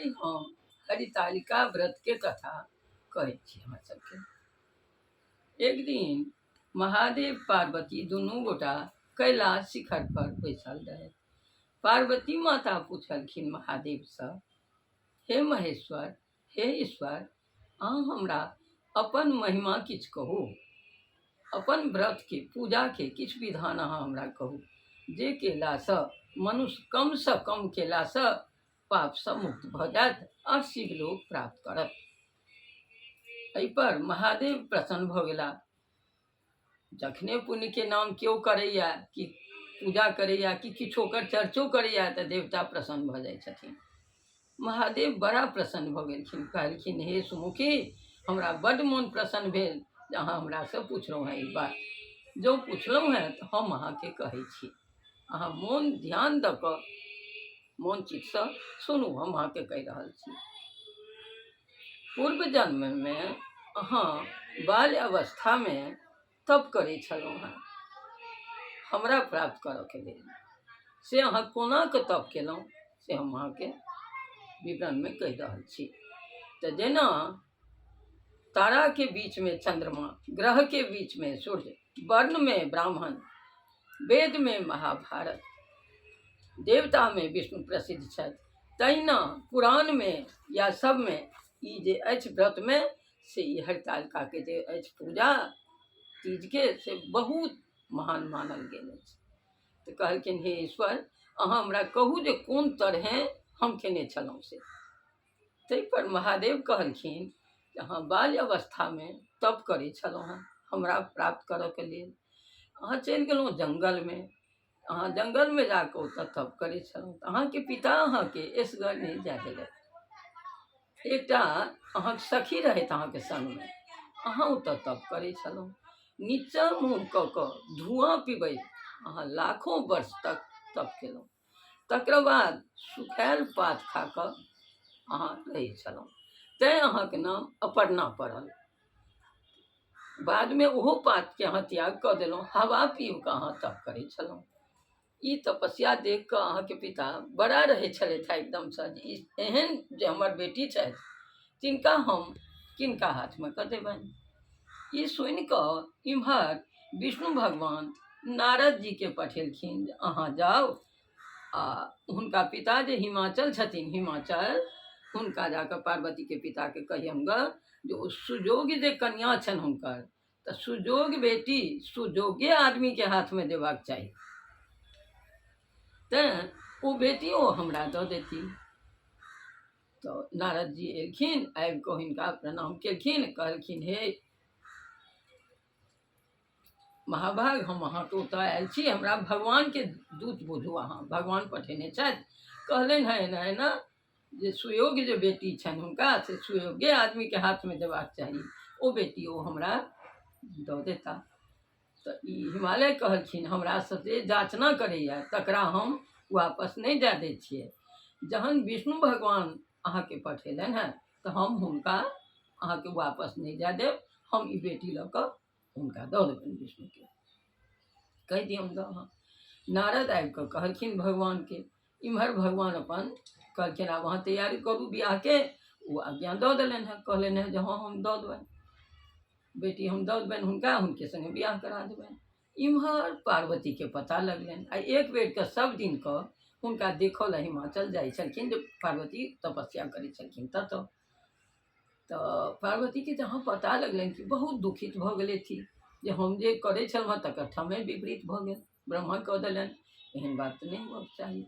आइ हम हरितालिका व्रतके कथा कहै छी अहाँ सबके। एक दिन महादेव पार्वती दुनू गोटा कैलाश शिखर पर बैसल रहै। पार्वती माता पुछलखिन महादेवसँ, हे महेश्वर, हे ईश्वर, अहाँ हमरा अपन महिमा किछु कहू, अपन व्रतके पूजाके किछु विधान अहाँ हमरा कहू जे केलासँ मनुष्य कमसँ कम केलासँ पापसँ मुक्त भऽ जायत आ शिवलोक प्राप्त करत। एहिपर महादेव प्रसन्न भऽ गेला। जखने पुण्यके नाम केओ करैए कि पूजा करैए कि किछु ओकर चर्चो करैए तऽ देवता प्रसन्न भऽ जाइ छथिन। महादेव बड़ा प्रसन्न भऽ गेलखिन, कहलखिन हे सुमुखी, हमरा बड्ड मोन प्रसन्न भेल जे अहाँ हमरासँ पुछलहुँ हेँ ई बात। जँ पुछलहुँ हेँ तऽ हम अहाँके कहै छी, अहाँ मोन ध्यान दऽ कऽ मोन चितसँ सुनू, हम अहाँके कहि रहल छी। पूर्व जन्ममे अहाँ बाल्य अवस्थामे तप करै छलहुँ हेँ हमरा प्राप्त करऽके लेल। से अहाँ कोना कऽ तप केलहुँ से हम अहाँके विवरणमे कहि रहल छी। तऽ जेना ताराके बीचमे चन्द्रमा, ग्रहके बीचमे सूर्य, वर्णमे ब्राह्मण, वेदमे महाभारत, देवतामे विष्णु प्रसिद्ध छथि, तहिना पुराणमे या सबमे ई जे अछि व्रतमे से ई हरितालिकाके जे अछि पूजा तीजके से बहुत महान मानल गेल अछि। तऽ कहलखिन हे ईश्वर, अहाँ हमरा कहू जे कोन तरहेँ हम केने छलहुँ से। ताहिपर महादेव कहलखिन जे अहाँ बाल्य अवस्थामे तप करै छलहुँ हेँ हमरा प्राप्त करऽके लेल। अहाँ चलि गेलहुँ जङ्गलमे, अहाँ जङ्गलमे जा कऽ ओतऽ तप करै छलहुँ तऽ अहाँके पिता अहाँके एसगर नहि जाय देलथि। एकटा अहाँके सखी रहथि अहाँके सङ्गमे, अहाँ ओतऽ तप करै छलहुँ। नीचाँ मुँह कऽ कऽ धुआँ पिबैत अहाँ लाखों वर्ष तक तप केलहुँ। तकर बाद सुखायल पात खा कऽ अहाँ रहै छलहुँ, तैँ अहाँके नाम अपर्णा पड़ल। बादमे ओहो पातके अहाँ त्याग कऽ देलहुँ, हवा पीब कऽ अहाँ तप करै छलहुँ। ई तपस्या देख कऽ अहाँके पिता बड़ा रहै छलथि हेँ एकदमसँ जे ई एहन जे हमर बेटी छथि तिनका हम किनका हाथमे कऽ देबनि। ई सुनि कऽ इम्हर विष्णु भगवान नारद जीके पठेलखिन जे अहाँ जाउ आ हुनका पिता जे हिमाचल छथिन, हिमाचल, हुनका जाकऽ पार्वतीके पिताके कहियौन गऽ जे ओ सुयोग्य जे कनिआँ छनि हुनकर, तऽ सुयोग्य बेटी सुयोग्ये आदमीके हाथमे देबाक चाही, तैँ ओ बेटी ओ हमरा दऽ देती। तऽ नारद जी एलखिन, आबि कऽ हिनका प्रणाम केलखिन, कहलखिन हे महाभाग, हम अहाँके ओतऽ आयल छी, हमरा भगवानके दूत बुझू, अहाँ भगवान पठेने छथि। कहलनि हेँ एना एना जे सुयोग्य जे बेटी छनि हुनका से सुयोग्ये आदमीके हाथमे देबाक चाही, ओ बेटी ओ हमरा दऽ देता। तऽ ई हिमालय कहलखिन हमरासँ जे जाचना करैए तकरा हम वापस नहि दए दै छियै। जहन विष्णु भगवान अहाँके पठेलनि हेँ तऽ हम हुनका अहाँके वापस नहि जाय देब, हम ई बेटी लऽ कऽ हुनका दऽ देबनि विष्णुके। कहि दियौन तऽ अहाँ। नारद आबि कऽ कहलखिन भगवानके। इम्हर भगवान अपन कहलखिन आब अहाँ तैयारी करू बियाहके। ओ आज्ञा दऽ देलनि हेँ, कहलनि हेँ जे हँ हम दऽ देबनि बेटी, हम दऽ देबनि हुनका, हुनके सङ्गे बियाह करा देबनि। इम्हर पार्वतीके पता लगलनि आ एक बेरके सब दिनके हुनका देखऽ लए हिमाचल जाइ छलखिन जे पार्वती तपस्या करै छलखिन ततऽ। तऽ पार्वतीके जहाँ पता लगलनि कि बहुत दुखित भऽ गेलथि जे हम जे करै छलहुँ हँ तकर ठामे विपरीत भऽ गेल, ब्रह्मा कऽ देलनि, एहन बात तऽ नहि होबक चाही।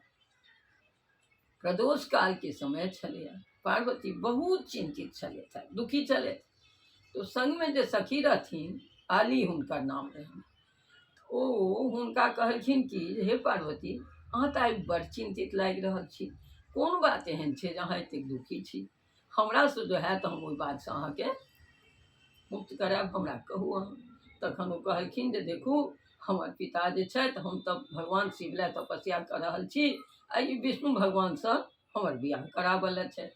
प्रदोष कालके समय छलैए, पार्वती बहुत चिन्तित छलथि, दुखी छलथि। तऽ सङ्गमे जे सखी रहथिन, आली हुनकर नाम रहनि, ओ हुनका कहलखिन कि हे पार्वती, अहाँ तऽ आइ बड़ चिन्तित लागि रहल छी, कोन बात एहन छै जे अहाँ एतेक दुखी छी? हमरासँ जे हैत हम ओहि बातसँ अहाँके मुक्त करायब, हमरा कहू अहाँ। तखन ओ कहलखिन जे देखू, हमर पिता जे छथि, हम तऽ भगवान शिव लए तपस्या कऽ रहल छी आ ई विष्णु भगवानसँ हमर बियाह कराबऽ लए छथि,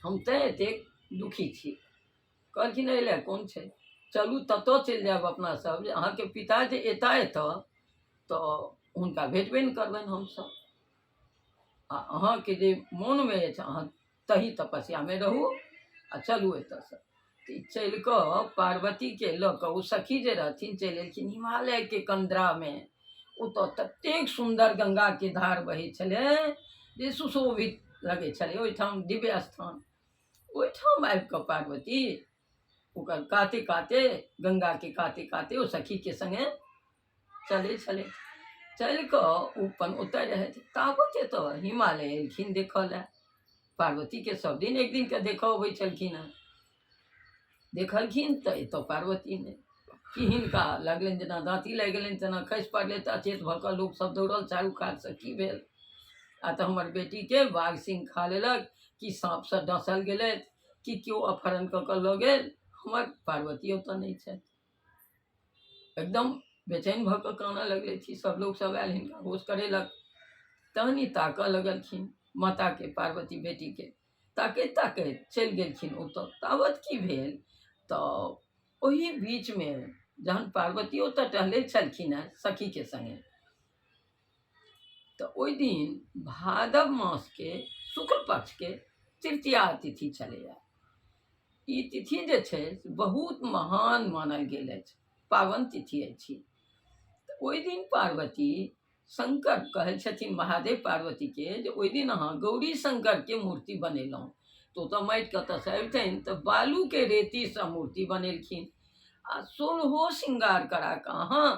हम तैँ एतेक दुखी छी। कहलखिन एहि लए कोन छै, चलू ततऽ चलि जायब अपना सब, जे अहाँके पिता जे एता एतऽ तऽ हुनका भेटबे नहि करबनि हमसब। आ अहाँके जे मोनमे अछि अहाँ तही तपस्यामे रहू आ चलू एतऽसँ। तऽ ई चलि कऽ पार्वतीके लऽ कऽ ओ सखी जे रहथिन चलि एलखिन हिमालयके कन्द्रामे। ओतऽ ततेक सुन्दर गङ्गाके धार बहै छलै जे सुशोभित लगै छलै ओहिठाम दिव्य स्थान। ओहिठाम आबि कऽ पार्वती ओकर काते काते गङ्गाके काते काते ओ सखीके सङ्गे चलै छलै। चलि कऽ ओ अपन ओतऽ रहथि। ताबत एतऽ हिमालय एलखिन देखऽ लए पार्वतीके, सब दिन एक दिनके देखऽ अबै छलखिन हेँ। देखलखिन तऽ एतऽ पार्वती नहि कि हिनका लगलनि जेना दाँती लागि गेलनि तेना खसि पड़लै। तऽ अचेत भऽ कऽ लोकसभ दौड़ल चारू कातसँ, की भेल? आ तऽ हमर बेटीके बाघ सिंह खा लेलक कि साँपसँ डँसल गेलै कि केओ अपहरण कऽ कऽ लऽ गेल, हमर पार्वती ओतऽ नहि छथि। एकदम बेचैन भऽ कऽ कानऽ लगलथि। सभ लोकसभ आयल, हिनका होश करेलक। तहन ई ताकऽ लगलखिन माताके, पार्वती बेटीके ताकैत ताकैत चलि गेलखिन ओतऽ। तावत की भेल तऽ ओही बीचमे जहन पार्वती ओतऽ टहलै छलखिन हेँ सखीके सङ्गे, तऽ ओहि दिन भादव मासके शुक्ल पक्षके तृतीया तिथि छलैए। ई तिथि जे छै से बहुत महान मानल गेल अछि, पावन तिथि अछि। तऽ ओहि दिन पार्वती शंकर कहै छथिन महादेव पार्वतीके जे ओहि दिन अहाँ गौरी शंकरके मूर्ति बनेलहुँ। तऽ ओतऽ माटि कतऽसँ अबितनि? तऽ बालूके रेतीसँ मूर्ति बनेलखिन आ सोलहो श्रृंगार करा कऽ अहाँ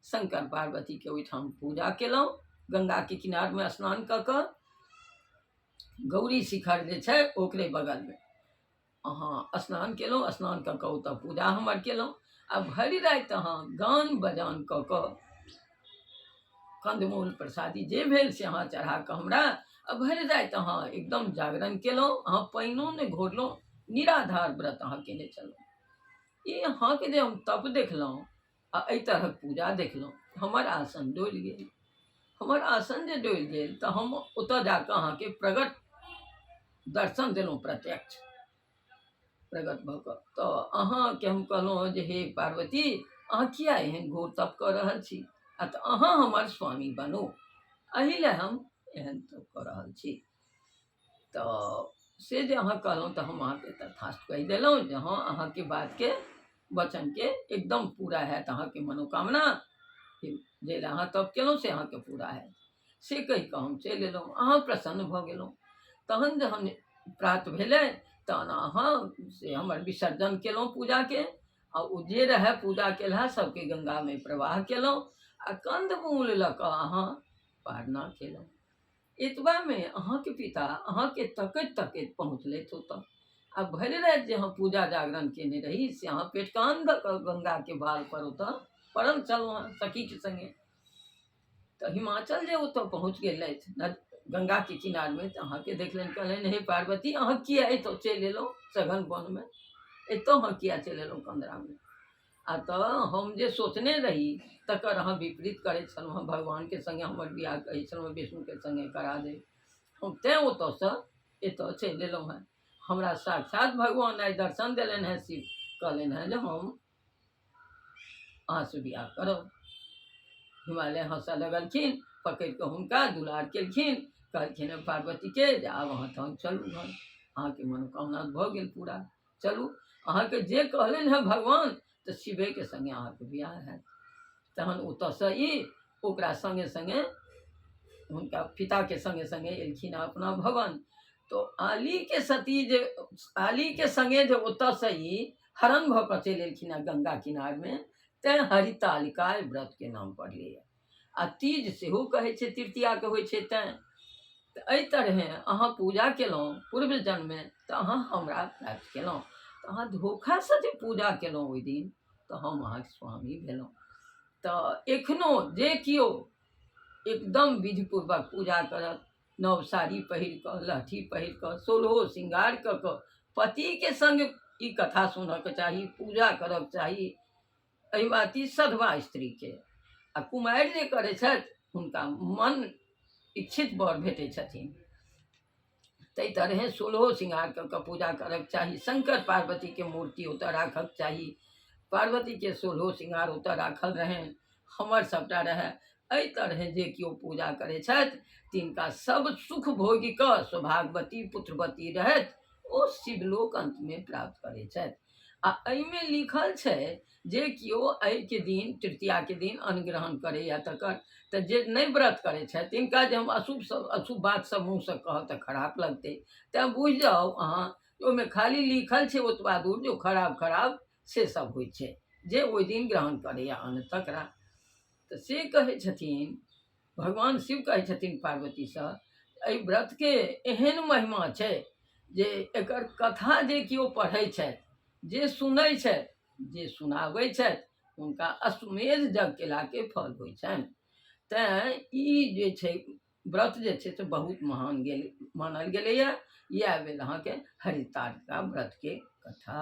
शंकर पार्वतीके ओहिठाम पूजा केलहुँ। गंगाके किनारमे स्नान कऽ कऽ गौरी शिखर जे छै ओकरे बगलमे अहाँ स्नान केलहुँ। स्नान कऽ कऽ ओतऽ पूजा हमर केलहुँ आ भरि राति अहाँ गान बजान कऽ कऽ कंदमूल प्रसादी जे भेल से अहाँ चढ़ा कऽ हमरा आ भरि राति अहाँ एकदम जागरण केलहुँ। अहाँ पानिओ नहि घोरलहुँ, निराधार व्रत अहाँ केने छलहुँ। ई अहाँके जे हम तप देखलहुँ आ एहि तरहक पूजा देखलहुँ, हमर आसन डोलि गेल। हमर आसन जे डोलि गेल तऽ हम ओतऽ जा कऽ अहाँके प्रगट दर्शन देलहुँ, प्रत्यक्ष प्रगट भऽ कऽ। तऽ अहाँके हम कहलहुँ जे हे पार्वती, अहाँ किया एहन घोर तप कऽ रहल छी? आ तऽ अहाँ हमर स्वामी बनू, एहि लए हम एहन तप कऽ रहल छी। तऽ से जे अहाँ कहलहुँ तऽ हम अहाँके तथास्तु कहि देलहुँ जे हँ, अहाँके बातके वचनके एकदम पूरा हैत अहाँके मनोकामना, जे लए अहाँ तप केलहुँ से अहाँके पूरा हैत। से कहि कऽ हम चलि एलहुँ, अहाँ प्रसन्न भऽ गेलहुँ। तहन जहन प्रात भेलै तहन अहाँ से हमर विसर्जन केलहुँ पूजाके, आ ओ जे रहए पूजा केलहा सभके गङ्गामे प्रवाह केलहुँ आ कन्दमूल लऽ कऽ अहाँ पारना केलहुँ। एतबामे अहाँके पिता अहाँके तकैत तकैत पहुँचलथि ओतऽ आ भरि राति जे अहाँ पूजा जागरण केने रही से अहाँ पेटकान दऽ कऽ गङ्गाके बाल पर ओतऽ पड़ल छलहुँ हँ सखीके सङ्गे। तऽ हिमाचल जे ओतऽ पहुँच गेलथि गङ्गाके किनारमे तऽ अहाँके देखलनि, कहलनि हे पार्वती, अहाँ किया एतऽ चलि एलहुँ सघन वनमे? एतऽ अहाँ किया चलि एलहुँ कन्दरामे? आ तऽ हम जे सोचने रही तकर अहाँ विपरीत करै छलहुँ हँ। भगवानके सङ्गे हमर बियाह कहै छलहुँ हँ विष्णुके सङ्गे करा देब, हम तैँ ओतऽसँ एतऽ चलि एलहुँ हँ। हमरा साक्षात भगवान आइ दर्शन देलनि हेँ, शिव कहलनि हेँ जे हम अहाँसँ बियाह करब। हिमालय हँसऽ लगलखिन, पकड़ि कऽ हुनका दुलार केलखिन, कहलखिन हेँ पार्वतीके जे आब अहाँ तहन चलू घर, अहाँके मनोकामना भऽ गेल पूरा, चलू अहाँके जे कहलनि हेँ भगवान तऽ शिवेके सङ्गे अहाँके बियाह हैत। तहन ओतऽसँ ई ओकरा सङ्गे सङ्गे हुनका पिताके सङ्गे सङ्गे एलखिन हँ अपना भवन। तऽ आलीके सती जे आलीके सङ्गे जे ओतऽसँ ई हरण भऽ कऽ चलि एलखिन हँ गंगा किनारमे, तैँ हरितालिका व्रतके नाम पड़लैए आ तीज सेहो कहै छै तृतीयाके होइ छै। तैँ तऽ एहि तरहे अहाँ पूजा केलहुँ पूर्व जन्ममे तऽ अहाँ हमरा प्राप्त केलहुँ। तऽ अहाँ धोखासँ जे पूजा केलहुँ ओहि दिन तऽ हम अहाँके स्वामी भेलहुँ। तऽ एखनो जे केओ एकदम विधिपूर्वक पूजा करत, नव साड़ी पहिर कऽ, लहठी पहिर कऽ, सोलहो श्रृंगार कऽ कऽ पतिके सङ्ग ई कथा सुनऽके चाही, पूजा करऽके चाही। एहि बात ई सधवा स्त्रीके आ कुमारि जे करै छथि हुनका मन इच्छित वर भेटै छथिन। ताहि तरहेँ सोलहो श्रृंगार कऽ कऽ पूजा करक चाही। शंकर पार्वतीके मूर्ति ओतऽ राखक चाही। पार्वतीके सोलहो श्रृंगार ओतऽ राखल रहनि, हमर सभटा रहए। एहि तरहे जे केओ पूजा करै छथि तिनका सब सुख भोगि कऽ सौभाग्यवती पुत्रवती रहैत ओ शिवलोक अन्तमे प्राप्त करै छथि। आ एहिमे लिखल छै जे केओ एहिके दिन तृतीयाके दिन अन्न ग्रहण करैए तकर तऽ जे नहि व्रत करै छथि तिनका जे हम अशुभ सब अशुभ बात सब मुँहसँ कहब तऽ खराब लगतै। तैँ बुझि जाउ अहाँ ओहिमे खाली लिखल छै ओतबा दूर जे खराब खराब से सब होइ छै जे ओहि दिन ग्रहण करैए अन्न तकरा। तऽ से कहै छथिन भगवान शिव कहै छथिन पार्वतीसँ एहि व्रतके एहन महिमा छै जे एकर कथा जे केओ पढ़ै छथि जे सुनै छथि जे सुनाबै छथि हुनका अश्वमेध यज्ञ केलाके फल होइ छनि। तैँ ई जे छै व्रत जे छै से बहुत महान गेल मानल गेलैए। इएह भेल अहाँके हरितालिका व्रतके कथा।